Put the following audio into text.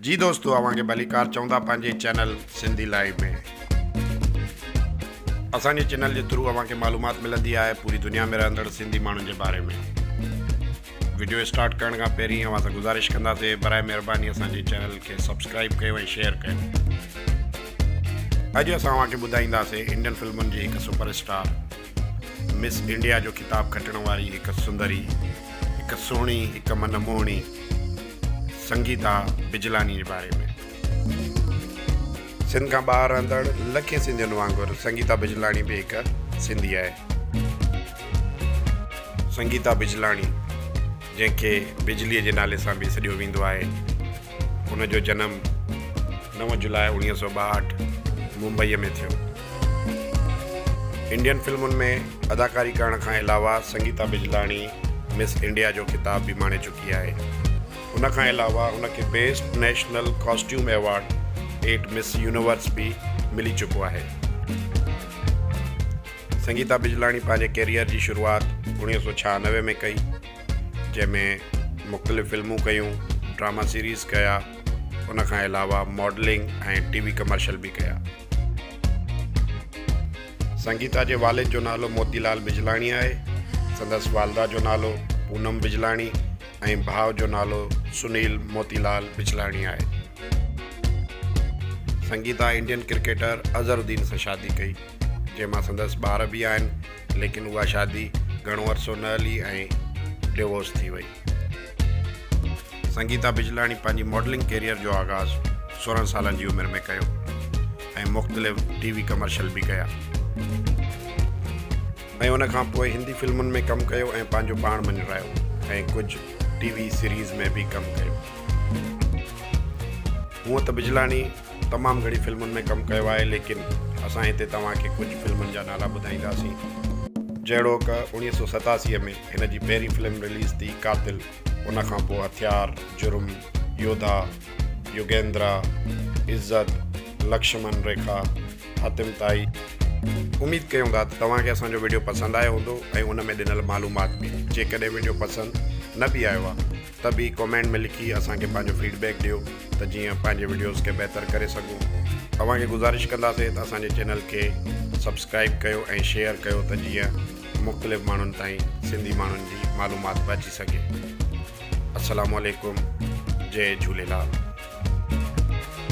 جي دوستو اوهان کي ڀليڪار چئون ٿا پنهنجي چينل سنڌي لائيو ۾. اسان جي چينل جي ٿرو اوهان کي معلومات ملندي آهي پوري دنيا ۾ رهندڙ سنڌي ماڻهن جي باري ۾. وڊيو اسٽارٽ ڪرڻ کان پهرين اوهان سان گذارش ڪنداسين برائي مهرباني اسان جي چينل کي سبسڪرائيب ڪيو ۽ شيئر ڪيو. اڄ اسان اوهان کي ٻڌائينداسين انڊين فلمن جي هڪ سپر اسٽار مس انڊيا جو خطاب کٽڻ واري هڪ سندري، هڪ سهڻي، هڪ من موهڻي سنگيتا بجلاني جي باري ۾. سنڌ کان ٻاهر رهندڙ لکين سنڌين وانگر سنگيتا بجلاڻي به هڪ سنڌي آهي. سنگيتا بجلاڻي جنهن کي بجليء جي نالي سان به سڏيو ويندو آهي، ان جو جنم نو جولاء 1962 ممبئيء ۾ ٿيو. انڊين فلمن ۾ اداڪاري ڪرڻ کان علاوه سنگيتا بجلاڻي مس انڊيا جو خطاب به ماڻي چڪي آهي. ان کان علاوه هن کي best national costume award at Miss Universe به ملي چڪو آهي. سنگيتا بجلاڻي پنهنجي ڪيريئر جي شروعات 1996 ۾ ڪئي، جنهن ۾ مختلف فلمون ڪيون، ڊراما سيريز ڪيا، ان کان علاوه ماڊلنگ ۽ ٽي وي ڪمرشل به ڪيا. سنگيتا جي والد جو نالو موتي لال بجلاڻي آهي. سندس والده جو نالو پونم بجلاڻي ۽ ڀاء جو نالو سنيل موتي لال بجلاڻي آهي. سنگيتا انڊين ڪرڪيٽر اظهر الدين سان شادي ڪئي، جنهن مان سندس ٻار به آهن، ليڪن اها شادي گهڻو عرصو نه هلي ۽ ڊيورس ٿي وئي. سنگيتا بجلاڻي پنهنجي ماڊلنگ ڪيريئر جو آغاز 16 سالن جي عمر ۾ ڪيو ۽ مختلف ٽي وي ڪمرشل به ڪيا ۽ ان کان پوء هندي فلمن ۾ ڪم ڪيو ۽ پنهنجو پاڻ مڃرايو ۽ ڪجهه ٽي وي سيريز ۾ به ڪم ڪيو. هونء ته بجلاڻي تمام گهڻي فلمن ۾ ڪم ڪيو آهي ليڪن اسان هتي توهان کي ڪجهه فلمن جا نالا ٻڌائينداسين. جهڙوڪ 1987 ۾ هن جي پهرين فلم رليز ٿي قاتل، ان کان پوء هٿيار، جرم، يوڌا، يوگيندرا، عزت، لڪشمن ريکا، حاتم طائي. اميد ڪيون ٿا ته توهان کي اسان جو وڊيو پسند آيو هوندو ۽ ان ۾ ڏنل معلومات به. جيڪڏهن وڊيو پسند نه به آيو آ ته به ڪمينٽ ۾ لکي اسان کي پنهنجو فيڊ بيڪ ڏيو ته جيئن پنهنجي وڊيوز کي بهتر ڪري سگهون. اوهان کي گذارش ڪنداسين ته اسان جي چينل کي سبسڪرائيب ڪيو ۽ شيئر ڪيو ته جيئن مختلف ماڻهن تائين سنڌي ماڻهن جي معلومات پهچي سگهي. السلام عليڪم جئي جهوليلال.